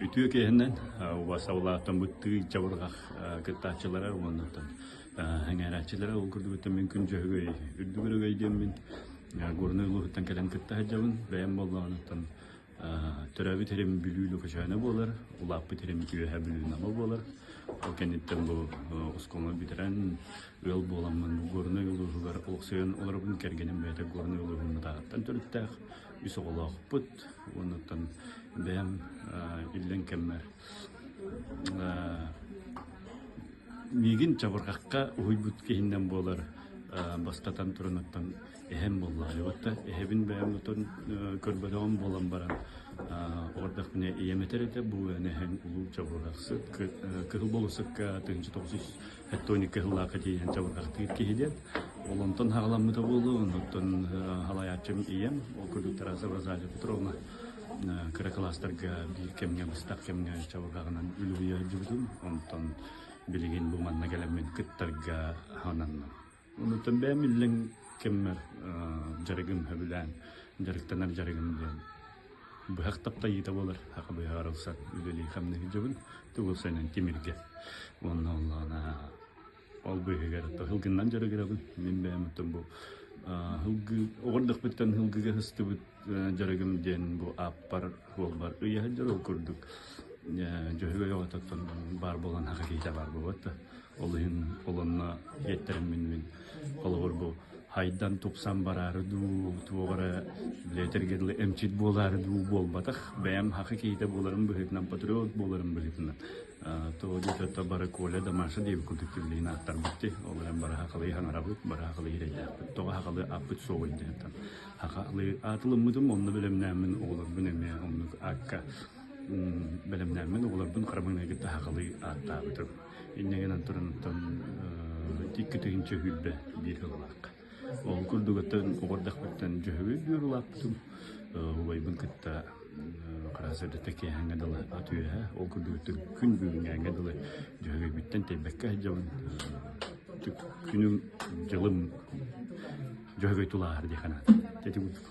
Үтүө киэһэнэн убаастабылаахтан быттыы чабырҕах кыттааччылара уоннаттан сэҥээрээччилэрэ ол курдук мин күн дьөһөгөй үрдүк өрөгөй диэммин Горнай улууһуттан кэлэн кытта сылдьабын. Бэйэм буоллаҕыттан төрөөбүт сирим Бүлүү Лөкөчөөнө буолар, улааппыт сирим Үөһээ Бүлүү Нама буолар. Ол кэнниттэн бу оскуоланы бүтэрэн ыал буоламмын Горнай улууһугар олохсуйан олоробун. Кэргэним бэйэтэ Горнай улууһун Мытааҕыттан төрүттээх, үс оҕолоохпут. Уонуттан бэйэм иллэҥ кэммэр миигин чабырҕахха уһуйбут киһиннэн буолар бастатан туран эһэм буоллаҕа эһэбин бэйэм отон көрбөтөҕүм буолан баран оҕордохпуна ийэм этэр этэ бу эн эһэҥ улуу чабырҕахсыт кыһыл болуосакка 1900 хаттоникка сыллаахха тиийэн чабырҕахтыыр киһи диэн ол онтон хаҕаламмыта буолуо онтон халайааччым ийэм ол курдук Тараса Розалия Петровна кыра кылаастарга биир кэмҥэ быстах кэмҥэ чабырҕаҕынан үлүһүйэ сылдьыбытым онтон билигин бу манна кэлэммин кыттарга сананным онтон бэйэм иллэҥ кэммэр дьарыгым сөбүлээн дьарыктанар дьарыгым диэн быһах таптайыыта буолар саха быһаҕар ылсан үлэлии хамныы сылдьабын тугу ылсанан тимиргэ уонна онлоона ол быыһыгар һылгыннан дьарыгырабын мин бэйэм оттон бу һылгы оҕордохпуттан һылгыга сыстыбыт дьарыгым диэн бу ааппар суолбар ыйа сылдьар ол курдук дьөһөгөй оҕототтон баар буолан саха киһитэ баар буолбат да ол иһин ол онно иэттэрэммин мин холобур бу хайдан тупсан бараары дуу, туох эрэ билиэтэргэ дылы эмчит буолаары дуу буолбатах. Бэйэм саха киһитэ буоларым быһыытынан, патриот буоларым быһыытынан тоҕо диэтэххэ бары Коля да Маша диэбит курдук билигин ааттарбыт дии. Ол эрэн бары сахалыы саҥарабыт, бары сахалыы ирэйдээхпит. Тоҕо сахалыы ааппыт суоҕуй диэн сахалыы аатылыммытым, онно бэлэмнээммин оҕолорбун эмиэ оннук аакка бэлэмнээммин оҕолорбун хара маҥнайгы кытта сахалыы ааттаабытым. Инньэ гынан туран оттон 2021 сыллаах. Ол курдук оттон оҕо эрдэхпиттэн дьөһөгөй бүөр улааппытым. Убайбын кытта Красавица киэһээҥҥэ дылы ат үөһэ, ол курдук күн бүгүҥҥээҥҥэ дылы дьөһөгөйбүттэн тэйбэккэ сылдьабын. Күнүм, дьылым дьөһөгөй тулааһар диэххэ наада. Ити курдук.